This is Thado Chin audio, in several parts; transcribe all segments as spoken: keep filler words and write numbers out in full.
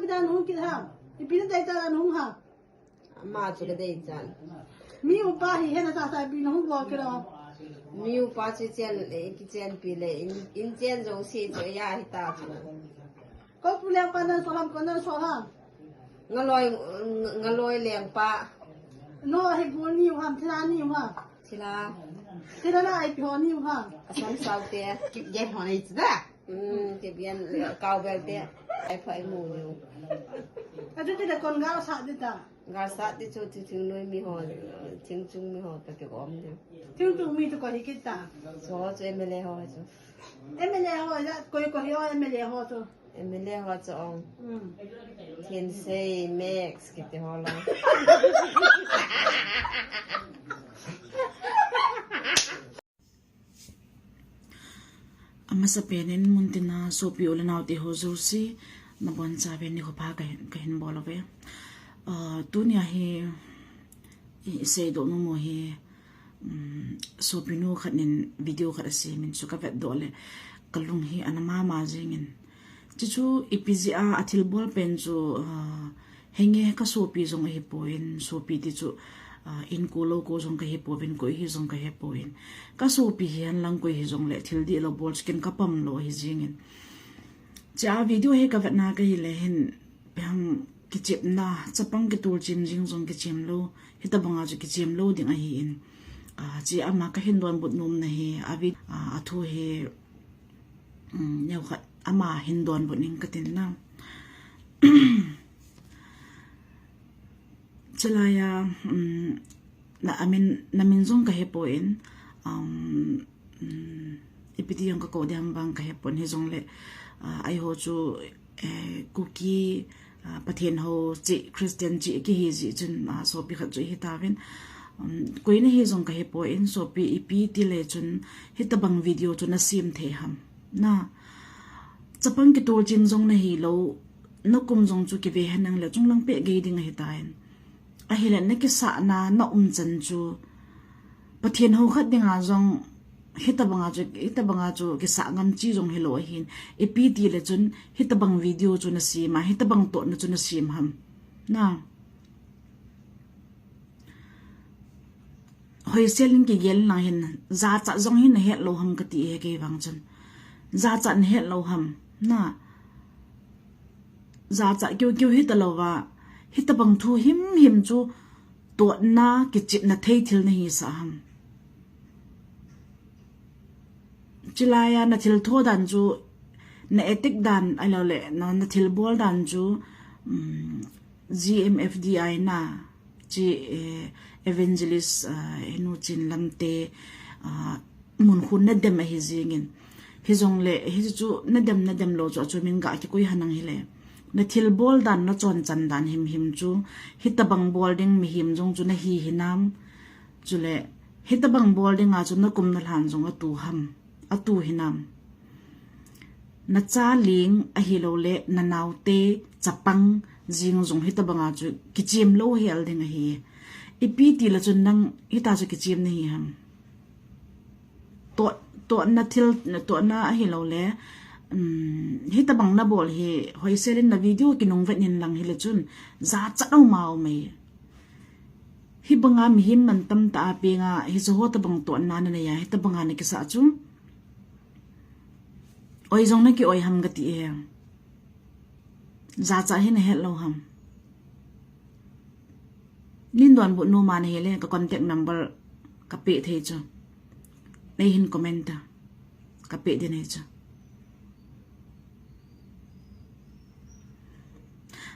Kidan hung kit ha. Ipi na dei ta dan hung ha. Ama chu ka dei chan. Mi upa hi hena sa sa ipi na hung bol kit o. Mi upa chu chen, eh, kichen pi le in, in chen jong si chu ya hi ta chu. Ko pu leng pa nan so ham ko nan so ha. Ngaloi, ngaloi leng pa. No hi bul ni u ham thila ni u ha. Thila. Thila na ai pi ho ni u ha. Asam sao te. Kip gen ho ni chu da. Hmm, kip gen, eh, kau bel te. Ai pha ai mu ni u. A chu ti da kon gal sa di ta. Gal sa ti chu ti thing noi mi ho, thing chung mi ho ta ti om ni. Thing chung mi tu ko hi kit ta. So chu M L A ho chu. M L A ho ya, ko ko hi o M L A ho chu. M L A ho chu ong. Hmm. Thinsei Max kiti ho lo. Amasa penin muntina sopi u le nao te ho jouse, nabon chauvin nikho pha kahin, kahin bol uve. Ah, tunia hi, i, i seidoh nom u hi, um, sopinu khat nin video khat asem in chu kavet doh le, kalung hi ana mama jing in. Chuchu ipi jeh a, athilbol pen chu, ah, henge ka sopi jong ahipoi, sopi ti chu, ah, in ko lo ko jong kahipoi, koi hi jong kahipoi. Ka sopi hi hen lang koi hi jong le thil dihlou bol chu ken kapam lou ahi jing in. Chua video hi kavet na kahi le hin, pehang kichepna, chapang kitol chim jing jong kichem lou, hitabanga chu kichem lou ding ahi in. Ah, chua ama kahin donbut nom na hi, avi, ah, athu hi, um, neokhat ama hin donbut ning katin na. Chulai a, um, na amin, na min jong kahepoi, um, um, ipi ti jong kakou ding ham vang kahepoi, hijongle, ah, eiho chu, eh, Kuki, ah, Pathen ho cheh, Christian cheh kihi jeh chun, ah, sopi khat chu ihi tauvin. Um, koi nahi jong kahepoi, sopi ipi ti le chun hitabang video chu nasem thei ham. Na, chapang kitol chim jong nahi lou, nakum jong chu kive henlang le chunglang peh gei ding ahi tan. Ahile nakisahna na um chan chu Pathen ho khat dinga jong hitabanga chu, hitabanga chu kisah ngam chi jong hilou ahin. Ipi ti le chun hitabang video chu nasem a, hitabang tohna chu nasem ham. Na. Hoisel in kigel lang hin, jachat jong hin nahet lou ham kati e kei vang chun. Jachat nahet lou ham, na. Jachat kiu kiu hita louva, hitabang thu himhim chu tohna kichepna thei thil nahisah ham. Chulai a nathil tho dan chu, na attack dan, ahilou le, na, nathil bol dan chu, um, G M F D I na, chi, eh, evangelist, ah, henu chin lamte, ah, mun khun nadem ahi jing in. Hijongle, hichu nadem, nadem lou chu, achu min gah kikoi henlang hile. Nathil bol dan, nachon chan dan himhim chu, hitabang bol ding mihem jong chu nahi hinam. Chule, hitabang bol dinga chu nakum nalhan jong atu ham, atu hinam. Nacha ling ahilou le, nanaote chapang jing jong hitabanga chu kichem lou hel ding ahi. Ipi ti le chun nang hita chu kichem nahi ham. Toh, tohna thil, tohna ahilou le, um, hitabang nabol hi, hoisel in na video kinung vet nin lang hile chun, jachat aum aum e. Hibanga mihem mantam tah a penga, hiche ho tabang tohna nanei a, hitabanga nakisah chu. Oi jong naki oi ham kati e. Jachat hi nahet lou ham. Nin donbut nom a nahile, ka contact number kapeh thei chu. Neihin comment ta. Kapeh ding ahi chu.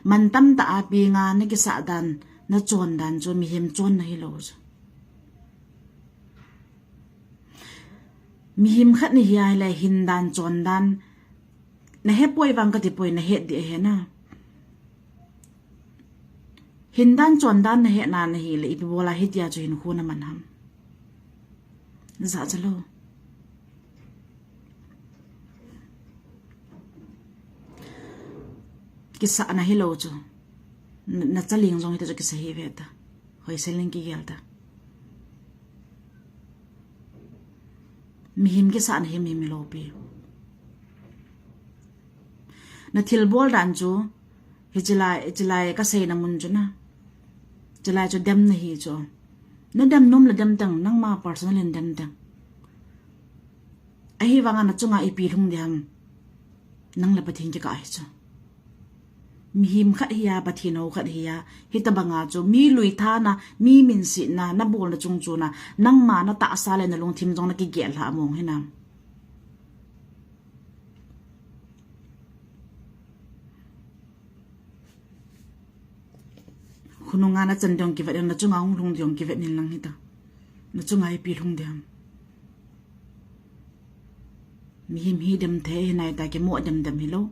Mantam tah a penga nakisah dan, nachon dan chu mihem chonna hilou chu. Mihem khat nahi ahile hin dan chon dan, nahepoi vang kati poi, nahet ding ahi na. Hin dan chon dan nahetna nahile, ipi bola hitia chu hinkho naman ham. Jachat lou. Kisahna hilou chu. Na, nacha ling jong hita chu kisa hi ve ta. Hoisel in kigel ta. Mihem kisahna himhim hilou pi. Nathil bol dan chu, Hiche lai, hiche lai kasei na mun chu na. Hiche lai chu dem nahi chu. Na dem nom le dem teng, nangma personal in dem teng. Ahivanga na chunga ipi lhung ding ham. Nang le Pathen kikah hi chu. Mihem khat hi a, Pathen hou khat hi a, hitabanga chu mi lui thana, mi minsetna, na bolna chung chuna, nangma na tahsa le na lungthim jong na kigel lha mong hinam. Khonunga na chan ding kivet in, na chunga hung lhung ding kivet in lang hita. Na chunga ipi lhung ding ham. Mihem hi dem thei hi nai ta, kimo dem dem hilou.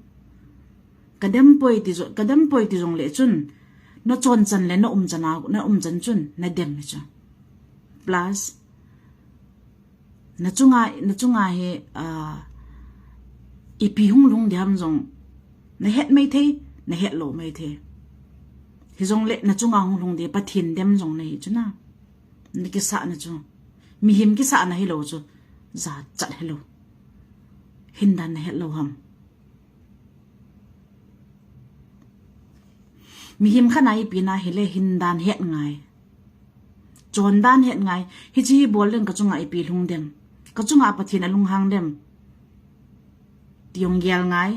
Ka dem poi ti jo, ka dem poi ti jong le chun, na chon chan le na um chan a, na um chan chun, na dem hi chu. Plus, na chunga, na chunga hi, ah, ipi hung lhung ding ham jong, na het mai thei, na het lou mai thei. Hijongle na chunga hung lhung ding Pathen dem jong nahi chu na. Na kisahna chu. Mihem kisahna hilou chu. Jachat hilou. Hindan na het lou ham. Mihem khat na ipi na hile hindan het ngai. Chondan het ngai. Hiche hi bol leng ka chunga ipi lhung dem. Ka chunga Pathen alunghang dem. Ti jong gel ngai.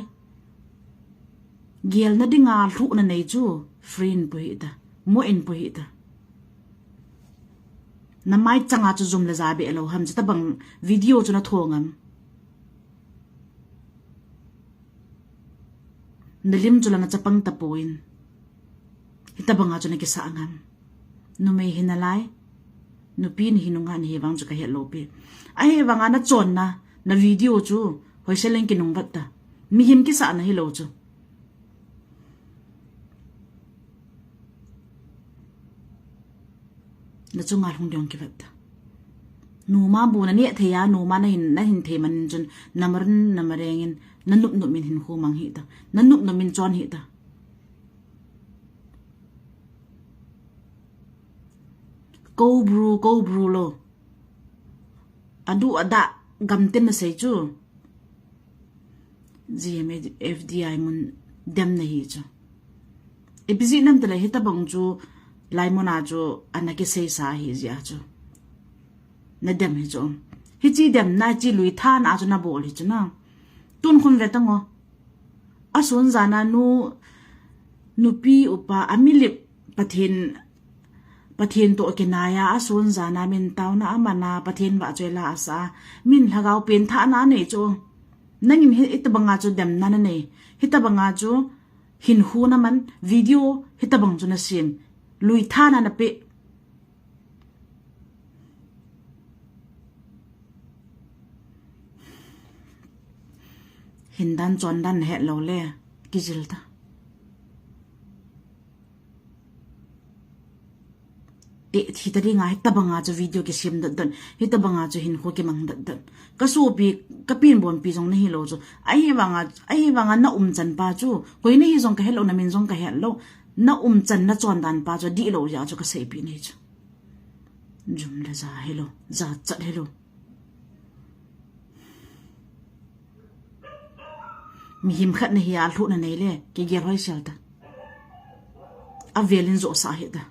Gelna dinga lhuhna nei chu free in pui hita. Mo in pui hita. Na mai changa chu jum le ja be lou ham, chutabang video chu na tho ngam. Na lim chu la na chapang tapon. Hitabanga chu na kisah ngam. Numei hi nalai. Nupi nahi nungah nahi vang chu ka het lou pi. Ahivanga na chonna, na video chu, hoise leng kinung vat ta. Mihem kisahna hilou chu. Na chunga lhung ding kivet ta. Numa bu na neh thei a, numa na hin, na hin thei man chun, na marun, na mareng in, na nup nup in hin khu mang hita. Na nup nup in chon hita. Ko bru, ko bru lou. Adu ada gam tin na sei chu. G M F D I mun dem nahi chu. Ipi jeh ham tile hitabang chu lai muna chu ana kisei sa hi jeh a chu. Na dem hi chu. Hiche demna chu lui thana chu na bol hi chu na. Tun khun ve tang o. Asun jana nu, nupi upa, amilip Pathen, Pathen toh kinai a, asun jana min taona amana, Pathen vahchoi la asa, min lhagao pengthahna nei chu. Nangin hi, hitabanga chu demna na nei. Hitabanga chu hinkho na man, video hitabang chu na sem. Lui thana na pe. Hindan chondan na het lou le, kijil ta. Te, thi ta dinga, hitabanga chu video kisem dot dot, hitabanga chu hinkho kimang dot dot. Ka sopi, ka pin bon pi jong nahi lou chu. Ahivanga, ahivanga na um chan pa chu. Koi nahi jong ka het lou, na min jong ka het lou. Na um chan na chondan pa chu, dih lou jeh chu ka seipi nahi chu. Jum le ja hilou, jachat hilou. Mihem khat nahi a lhuhna nei le, kigel hoi sel ta. Avel in jo sa hi ta.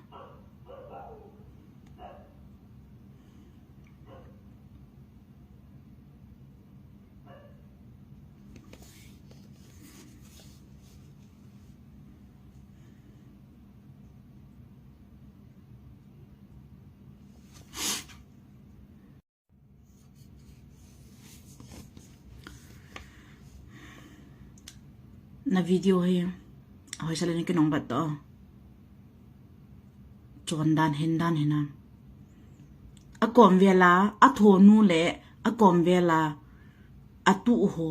Na video hi, hoise le na kinung vat to. Chondan hindan hinam. Akom vela, athonu le, akom vela, atu ho,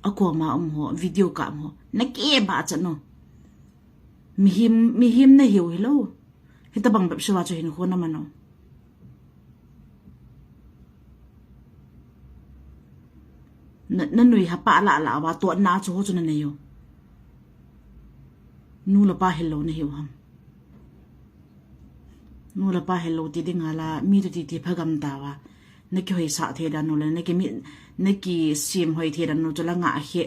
akoma um ho, video ka um ho. Na kibah chan o. Mihem, mihem nahiu hilou. Hitabang bep siva chu hinkho na man o. Na, na nui hapa la la va to na chu ho chu na nei o. Nu le pa hilou nahiu ham. Nu le pa hilou ti dinga la, mi tu ti ti phagam ta va. Na kihoi sa thei dan u le, na ki mi, na kisem hoi thei dan u chu la nga he.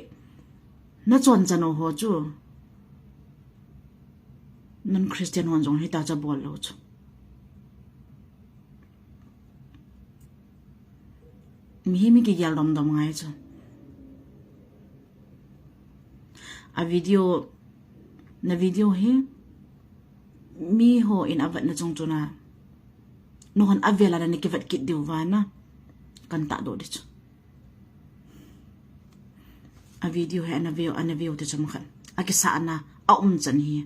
Na chon chan o ho chu. Non Christian hon jong hita cha bol lou chu. Mihem hi kigel domdom ngai chu. A video, na video hi, mi hon avetna chung chun a, nahon avel a na kivet kit diu va na, kan tahdoh ding chu. A video hi ana veu, ana veu te chom khat. Akisahna, aumchan hi.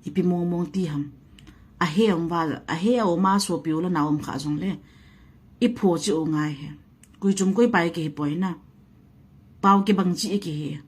Ipi mong mong ti ham. Ahe um va, ahe um a sopi u le nao um kha jongle. Ipho cheh u ngai hi. Koi chom koi pai kihi poi na. Pao kibang cheh kihi.